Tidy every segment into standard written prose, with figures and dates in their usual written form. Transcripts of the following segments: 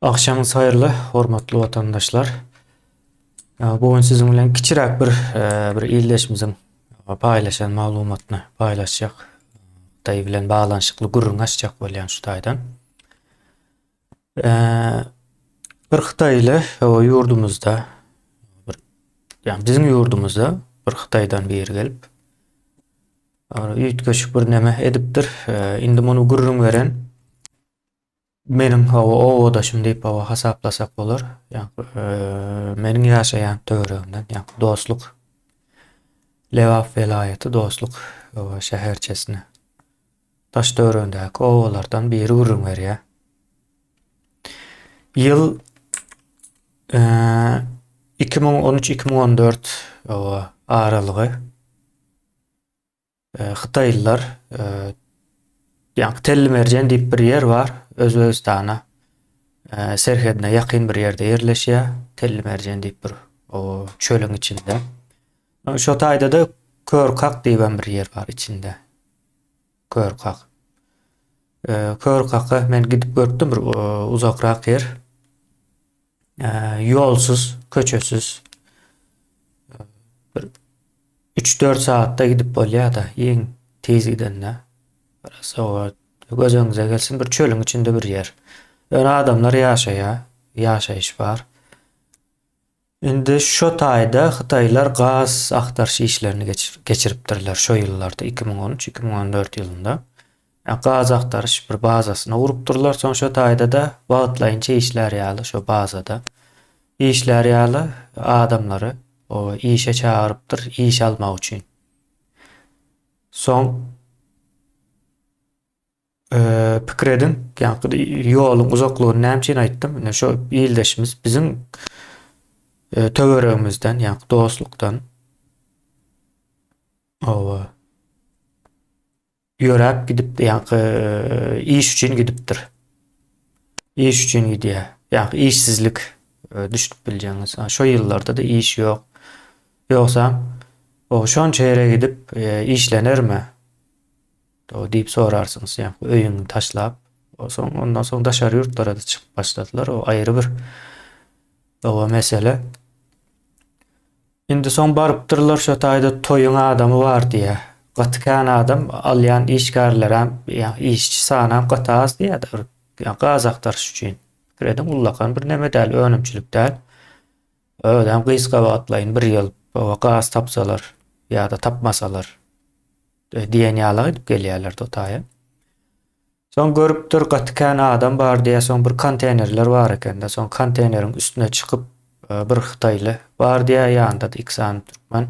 Agşamyňyz haýyrly, hormatly watandaşlar. Bu gün siziň bilen kiçiräk bir bir ildeşimiziň paýlaşan maglumatyny paýlaşjak. Hytaý bilen baglanyşykly gürrüň açjak bolýan şu taýdan. Bir hytaýly ýurdumyzda bir ýagny biziň ýurdumyzda bir hytaýdan biri gelip üýtgeşik bir neme edipdir. Indi muny gürrüň beren Meniň hawa obadaşym diýip hawa hasaplasak bolar. Ýa meniň ýaşaýan töweregimden, ýa Dostluk Lebap welaýaty Dostluk şäherçesine daş töweregindäki obalardan biri gürrüň berýär. Ýyl 2013-2014 aralygy. Hytaýlylar ýaňky Telli Merjen diýip bir ýer bar, Özbegistana serhedine ýakyn bir ýerde ýerleşýär. Telli Merjen diýip bir o çölüň içinde. Şo taýda-da Körkak diýibem bir ýer bar içinde. Körkak. Körkaka men gidip görüpdim bir uzakrak ýer. Ýolsuz, köçesiz. Bir 3-4 saatda gidip bolýar-da, iň tiz gidende. Biraz oba göz öňüňize gelsin, bir çölüň içinde bir ýer. Ýöne adamlar ýaşaýar, ýaşaýyş bar. Indi şo taýda hytaýlar gaz agtaryş işlerini geçiripdirler şo ýyllarda, 2013, 2014 ýylynda. Gaz agtaryş bir bazasyny gurupdyrlar, soň şo taýda-da wagtlaýynça işlär ýaly şo bazada işlär ýaly adamlary işe çagyrypdyr, iş almak üçin. Soň Pikir ediň, ýaňky ýoluň uzaklygyny näme üçin aýtdym? Ine şo ildeşimiz biziň töweregimizden, ýaňky dostlukdan oba ýöräp gidip, ýaňky iş üçin gidipdir. Iş üçin gidýär. Ýaňky işsizlik düşünip biljeňiz. Şo ýyllarda-da iş ýok. Ýogsam, o şonça ýere gidip işlenermi? Diýip sorarsyňyz, ýa öýüňi taşlap, soň ondan soň daşary ýurtlara-da çykyp başladylar. O aýry bir oba mesele. Indi soň barypdyrlar şo taýda toýuň adamy bar diýýär. Gaty kän adam alýan işgärlerem, ýa işçi sanam gaty az diýýär-de. Ýa gaz agtaryş üçin. Pikir ediň, ullakan bir neme däl, önümçilik däl. Özem gysga wagtlaýyn bir ýyl gaz tapsalar ýa-da tapmasalar diýen ýaly edip gelýärler o taýa. Soň görüpdir gaty kän adam bar diýýär, soň bir konteýnerler bar ekende, soň konteýneriň üstüne çykyp e, bir hytaýly bar diýýär, ýanynda-da iki sany türkmen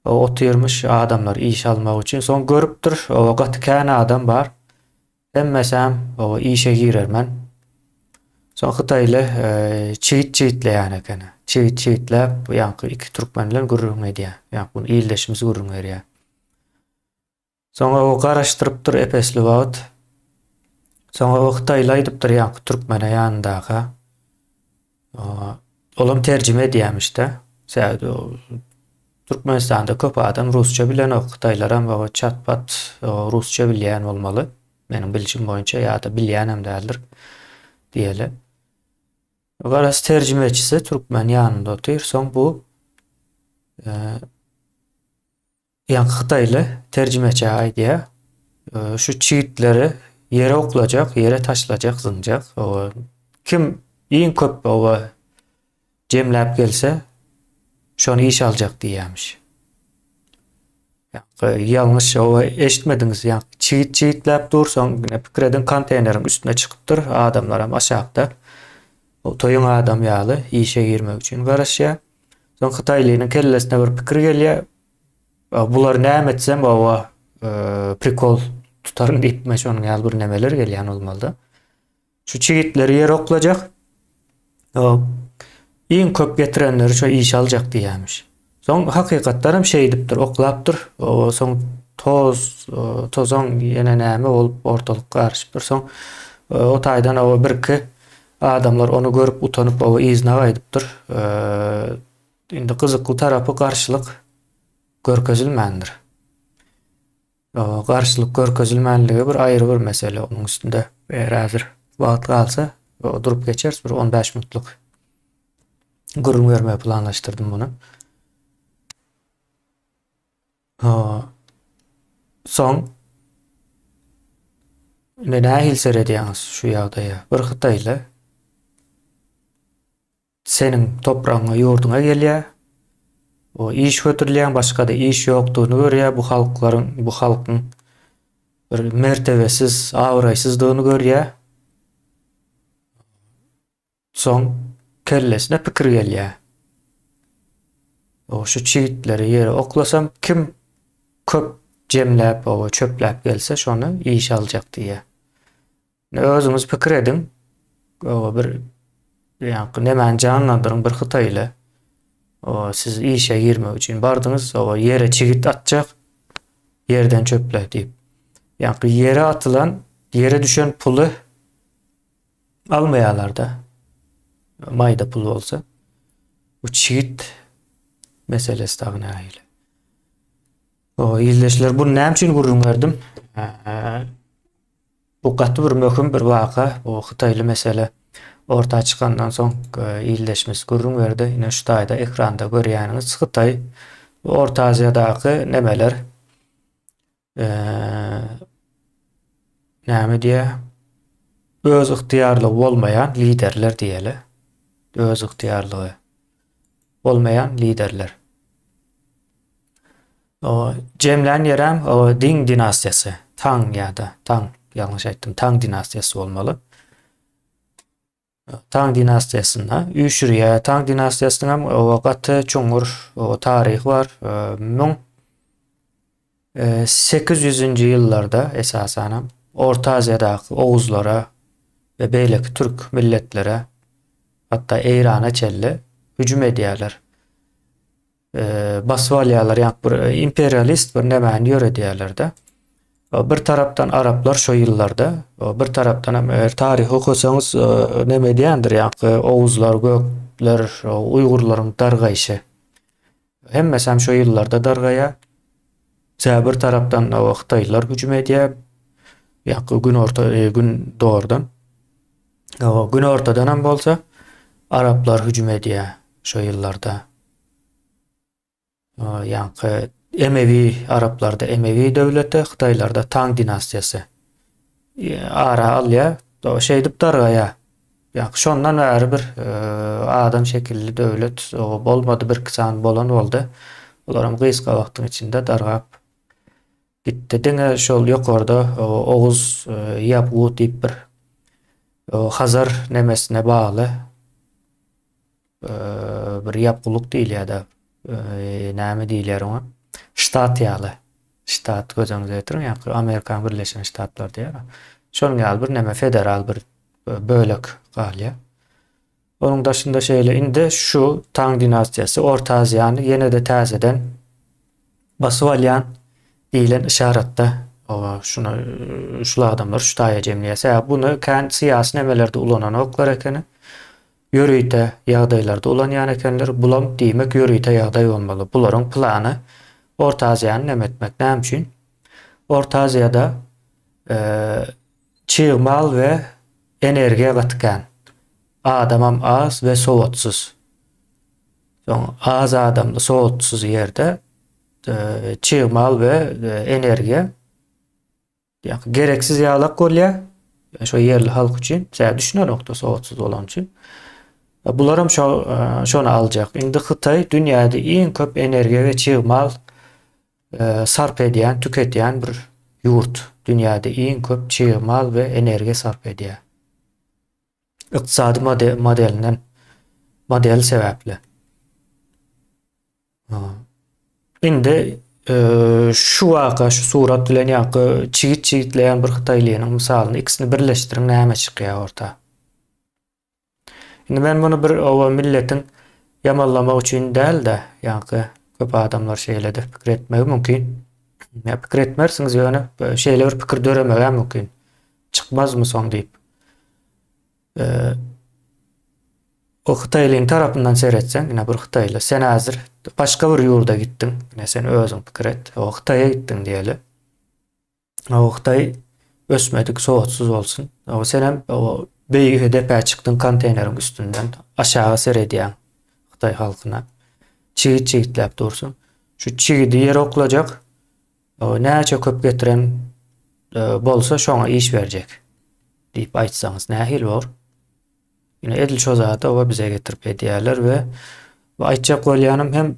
otyrmyş adamlar iş almak üçin. Soň görüpdir, o gaty kän adam bar. Hemmesem o işe girermen. Soň hytaýly e, çigit çigitleýän ekeni. Çigit çigitläp, ýaňky iki türkmen bilen gürrüň edýär. Ýaňky bunu ildeşimiz gürrüň berýär. Soňra o garaşdyrypdyr epesli wagt. Soňra o hytaýly aýdypdyr ýaňky türkmene ýanyndaka. Olam terjime edýämişde. Sebäbi Türkmenistanda köp adam rusça bilenok. Hytaýlaram o çat-pat rusça bilýän bolmaly. Meniň bilşim boýunça ýa-da bilýänem däldir diýeli. Garaz terjimeçisi türkmen ýanynda otyr. Soň bu Ýaňky hytaýly terjimeçä aýdýar, Şu çigitleri ýere oklajak, ýere taşlajak, zyňjak. Kim iň köp oba jemläp gelse, şony iş aljak diýýärmiş. Ýalňyş oba eşitmediňiz, ýaňky çigit çigitläp dur, soň pikir ediň konteýneriň üstüne çykypdyr, adamlaram aşakda. Toýuň adam ýaly işe girmek üçin garaşýar. Soň hytaýlynyň kellesine bir pikir gelýär. Bular näme etsem owa e, prikol tutaryn diýip men şonuň ýaly bir nemeler gelýän bolmalyda. Şu çigitleri ýere oklajak. Iň köp getirenleri şo iş aljak diýýärmiş. Soň hakykatdan hem şeýdipdir, oklapdyr. Soň toz, tozan ýene näme bolup ortalyk garyşypdyr. Soň o taýdan owa birki Adamlar ony görüp utanyp oba yzyna gaýdypdyr. Indi gyzykly tarapy garşylyk görkezilmändir. Garşylyk görkezilmänligi bir aýry bir mesele onuň üstünde eger häzir wagt galsa. Durup geçeris bir 15 minutlyk gürrüň bermegi planlaşdyrdym muny. Soň indi nähili seredýäňiz şu ýagdaýa? Bir hytaýly seniň topragyňa, ýurduňa gelýär. O iş hödürleýän, başga-da iş ýokdugyny görýär. Bu halklaryň, bu halkyň bir mertebesiz, abraýsyzdygyny görýär. Soň kellesine pikir gelýär. O şu çigitleri ýere oklasam kim köp jemläp oba çöpläp gelse şony işe aljak diýýär. Indi özüňiz pikir ediň. Oba bir ýaňky nemäni janlandyryň bir hytaýly. O siz işe girmek üçin bardyňyz, oba ýere çigit atjak. Ýerden çöple diýip. Ýaňky ýere atylan, ýere düşen puly Almaýarlar-da. Maýda pul bolsa. Bu çigit meselesi dagy nähili? O ildeşler bunu näme üçin gürrüň berdim? Bu gaty bir möhüm bir waka. Bu hytaýly mesele orta çykandan soň e, ildeşimiz gürrüň berdi. Ine şu taýda ekranda görýäniňiz Hytaý Orta Aziýadaky nemeler näme diýýär? Öz ygtyýarlygy bolmaýan liderler diýeli. Öz ygtyýarlygy bolmaýan liderler. O jemlän ýerem o Ding dinastiýasy. Tang ýa-da Tang ýalňyş aýtdym. Tang dinastiýasy bolmaly. Tang dinastiýasynda üýşürýär. Tang dinastiýasynyň hem gaty çuňňur taryhy bar. 1800-nji ýyllarda esasan hem Orta Aziýadaky oguzlara we beýleki türk milletlere, hatda Eýrana çenli hüjüm edýärler. Basyp alýarlar, ýa bir imperialist bir nämäni ýöredýärler-de. Bir tarapdan araplar şo ýyllarda, bir tarapdan hem eger taryhy okasaňyz näme edýändir, ýa oguzlar, gökler, uýgurlaryň dargaýşy. Hemmesi hem şo ýyllarda dargaýar. Sebäbi bir tarapdan hytaýlylar hüjüm edýär, ýa günorta, gündogardan. Günortadan hem bolsa araplar hüjüm edýär şo ýyllarda. Ýaňky Emewi araplarda Emewi döwleti, Hytaýlarda Tang dinastiýasy ara alýar. Şeýdip dargaýar. Ýaňky şondan bäri bir adam şekilli döwlet bolmady, birki sany bolan boldy. Olaram gysga wagtyň içinde dargap gitdi. Diňe şol ýokarda Oguz Ýabgu diýip bir Hazar nemesine bagly bir ýapguluk diýilýär-de, näme diýilýär oňa? Ştat ýaly. Ştat göz öňüňize getiriň, ýa-da Amerikanyň Birleşen Ştatlary diýýär. Şonuň ýaly bir näme federal bir bölek galýar. Onuň daşynda şeýle indi şu Tang dinastiýasy Orta Aziýany ýene-de täzeden basyp alýan diýlen yşaratda oba şuna şul adamlar şu taýa jemleýär. Sebäbi buny kän syýasy nemelerde ulananoklar ekeni. Ýörite ýagdaýlarda ulanýan ekenler. Bulam diýmek ýörite ýagdaý bolmaly. Bularyň plany Orta Aziýany neme etmek. Näme üçin? Orta Aziýada çig mal we energiýa gaty kän. Adamam az we sowatsyz. Soň az adamly sowatsyz ýerde çig mal we energiýa Ýa gereksiz ýalak bolýar. Şo ýerli halk üçin. Sebäbi düşünenokda sowatsyz bolan üçin. Bularam şo şony aljak. Indi Hytaý dünýäde iň köp energiýa we çig mal sarp edýän, tüketýän bir ýurt. Dünýäde iň köp çig mal we energiýa sarp edýär. Ykdysady modelinden model sebäpli. Indi şu waka, şu surat bilen ýaňky çigit çigitleýän bir hytaýlynyň mysalyny ikisini birleşdiriň näme çykýar orta. Indi men muny bir oba milletiň ýamanlamak üçin däl-de, ýaňky köp adamlar şeýle-de pikir etmegi mümkin. Ýa pikir etmersiňiz ýöne şeýle bir pikir döremegi mümkin. Çykmazmy soň diýip. O hytaýlyň tarapyndan seretseň, ine bir hytaýly, sen häzir başga bir ýurda gitdiň, ine sen özüň pikir et, o Hytaýa gitdiň diýeli. O Hytaý ösmedik, sowatsyz bolsun. O senem o beýige depä çykdyň konteýneriň üstünden aşaga seredýäň hytaý halkyna. Çigit çigitläp dursuň. Şu çigidi ýere oklajak, näçe köp getiren bolsa şoňa iş berjek diýip aýtsaňyz nähili bor? Ine edil şo zady oba bize getirip edýärler we bu aýtjak bolýanym hem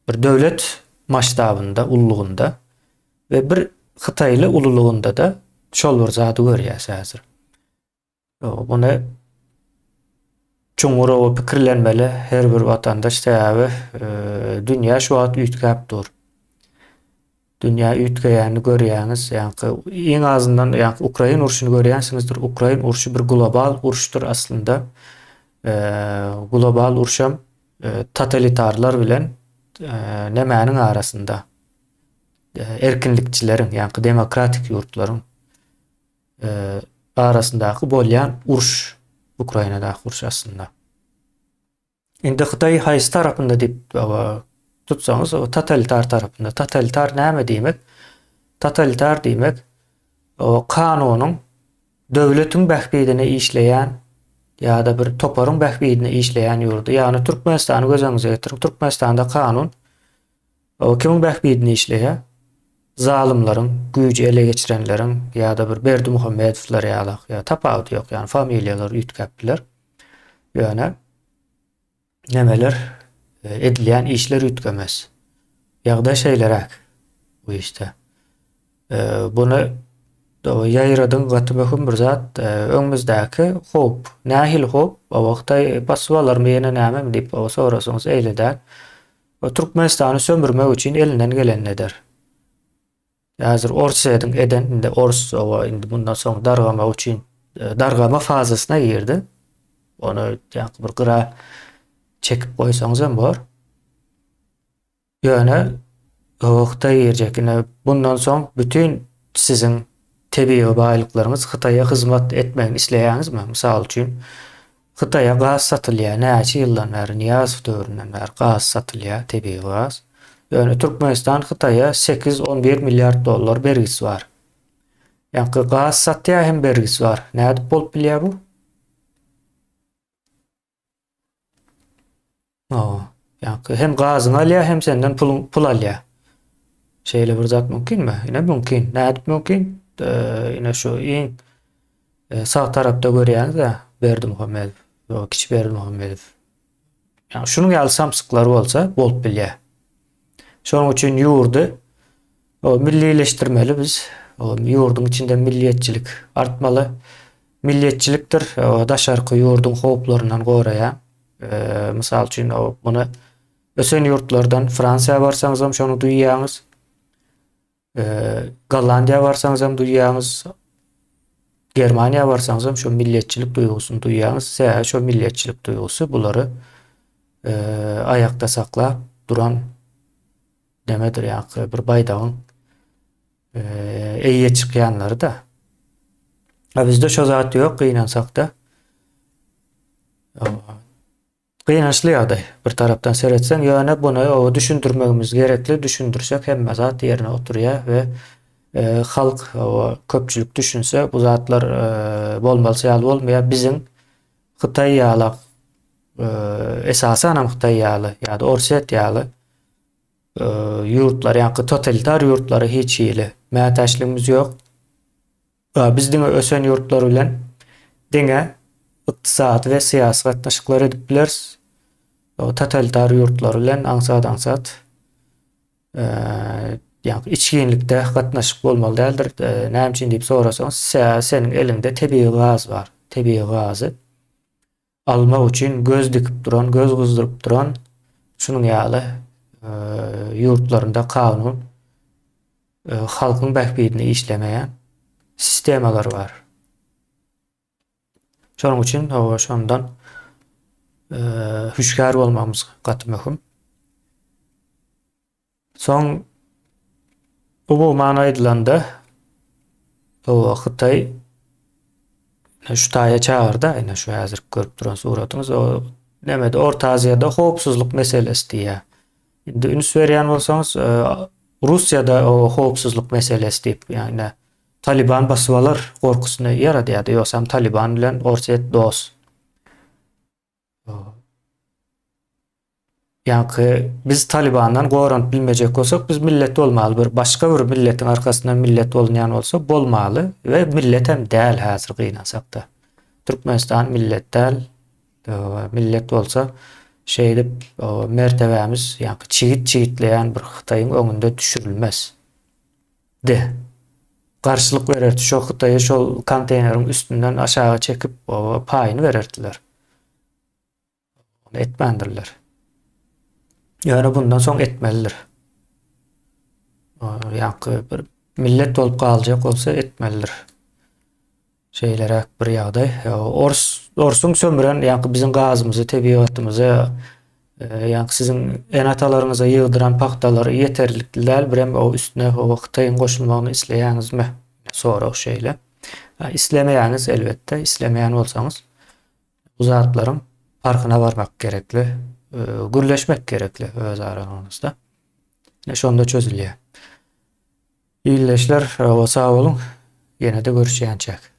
bir döwlet masştabynda, ululygynda we bir hytaýly ululygynda-da şol bir zady görýäs häzir. Muny çuňňur oba pikirlenmeli her bir watandaş sebäbi dünýä şu wagt üýtgäp dur. Dünýä üýtgeýänini görýäňiz, ýaňky iň azyndan ýaňky Ukrain urşuny görýänsiňizdir. Ukrain urşy bir global uruşdyr aslynda. Global urşam totalitarlar bilen nämäniň arasynda? Erkinlikçileriň, ýaňky demokratik ýurtlaryň arasyndaky bolýan uruş, Ukrainadaky uruş aslynda. Indi Hytaý haýsy tarapynda diýip tutsaňyz, o totalitar tarapynda. Totalitar näme diýmek? Totalitar diýmek o kanunyň döwletiň bähbidine işleýän ýa-da bir toparyň bähbidine işleýän ýurdy. Ýagny Türkmenistany göz öňüňize getiriň. Türkmenistanda kanun o kimiň bähbidine işleýär? Zalymlaryň, güýji ele geçirenleriň ýa-da bir Berdimuhamedowlar ýaly, ýa tapawudy ýok, ýagny familiýalar üýtgäp biler. Ýöne nemeler edilýän işler üýtgemez. Ýagdaý şeýleräk bu işde. Buny ýaýradyň gaty möhüm bir zat. Öňümizdäki howp. Nähili howp? O Hytaý basyp alarmy ýene nämemi diýip sorasaňyz eýle däl. Türkmenistany sömürmek üçin elinden gelenini eder. Häzir Orsýetiň eden indi ors oba indi bundan soň dargamak üçin e, dargama fazasyna girdi. Ony ýaňky bir gyra çekip goýsaňyz hem bor. Ýöne Hytaý girjek. Ine bundan soň bütün siziň tebigy baýlyklaryňyz Hytaýa hyzmat etmegini isleýäňizmi? Mysal üçin Hytaýa gaz satylýar, näçe ýyldan bäri, Nyýazow döwründen bäri gaz satylýar, tebigy gaz. Ýöne Türkmenistan Hytaýa 8-11 milliard dollar bergisi bar. Ýaňky gaz satýar hem bergisi bar. Nädip bolup bilýär bu? Hawa. Ýaňky hem gazyňy alýar, hem senden pul pul alýar. Şeýle bir zat mümkinmi? Ine mümkin. Nädip mümkin? Ine şu iň e, sag tarapda görýäňiz-ä Berdimuhamedow, ýok, kiçi Berdimuhamedow. Ýa şunuň ýaly samsyklar bolsa bolup bilýär. Şonuň üçin ýurdy o millileşdirmeli biz. O ýurduň içinde milliýetçilik artmaly. Milliýetçilikdir, o daşarky ýurduň howplaryndan goraýar. Mysal üçin, o muny ösen ýurtlardan Fransiýa barsaňyzam şony duýýaňyz. Gollandiýa barsaňyzam duýýaňyz. Germaniýa barsaňyzam şo milletçilik duýgusyny duýýaňyz. Sebäbi şo milletçilik duýgusy bulary aýakda saklap duran nemedir ýa bir baýdagyň eýe çykýanlary-da. A bizde şo zat ýok gynansak-da. Gynançly ýagdaý bir tarapdan seretseň, ýöne buny oba düşündirmegimiz gerekli, düşündirsek hemme zat ýerine oturýar we e, halk oba köpçülik düşünse bu zatlar e, bolmalysy ýaly bolmaýar. Biziň Hytaý ýaly e, esasan hem Hytaý ýaly ýa-da Orsýet ýaly e, ýurtlar, ýa-da totalitar ýurtlara hiç hili mätäçligimiz ýok. Biz diňe ösen ýurtlar bilen diňe ykdysady we syýasy gatnaşyklar edip bileris. Totalitar ýurtlar bilen aňsat-aňsat ýa içginlikde gatnaşyk bolmaly däldir. Näme üçin diýip sorasaňyz, seniň eliňde tebigy gaz bar. Tebigy gazy almak üçin göz dikip duran, göz gyzdyryp duran şunuň ýaly ýurtlarynda kanun halkyň bähbidine işlemeýän sistemalar bar. Şonuň üçin hawa şondan hüşgär bolmagymyz gaty möhüm. Soň umuman aýdylanda hawa Hytaý şu taýa çagyrda ine şu häzir görüp duran suratyňyz o nemede Orta Aziýada howpsuzlyk meselesi diýýär. Indi üns berýän bolsaňyz e, Russiýada o howpsuzlyk meselesi diýip ýagny. Taliban basyp alar gorkusyny ýaradýardy. Ýogsam Taliban bilen Orsýet dost. Ýaňky biz Talibandan goranyp bilmejek bolsak, biz millet bolmaly. Bir başga bir milletiň arkasyndan millet bolunýan bolsa bolmaly we millet hem däl häzir gynansakda. Türkmenistan millet däl. Millet bolsa şeýdip mertebämiz ýaňky çigit çigitleýän bir Hytaýyň öňünde düşürilmez. De. Garşylyk bererdi. Şo Hytaýy şol konteýneriň üstünden aşaga çekip paýyny bererdiler. Ony etmändirler. Ýöne bundan soň etmelidir. Ýaňky bir millet bolup galjak bolsa etmelidir. Şeýleräk bir ýagdaý. Ors orsuň sömüren ýaňky biziň gazymyzy, tebigatymyzy, e, ýaňky siziň ene-atalaryňyza ýygdyran pagtalary ýeterlikli däl, birem o üstüne o Hytaýyň goşulmagyny isleýäňizmi? Sorag şeýle. Islemeýäňiz elbetde, islemeýän bolsaňyz Bu zatlaryň parhyna barmak gerekli, gürleşmek gerekli öz araňyzda. Şonda çözülýär. Ildeşler, sag boluň. Ýene-de görüşýänçäk.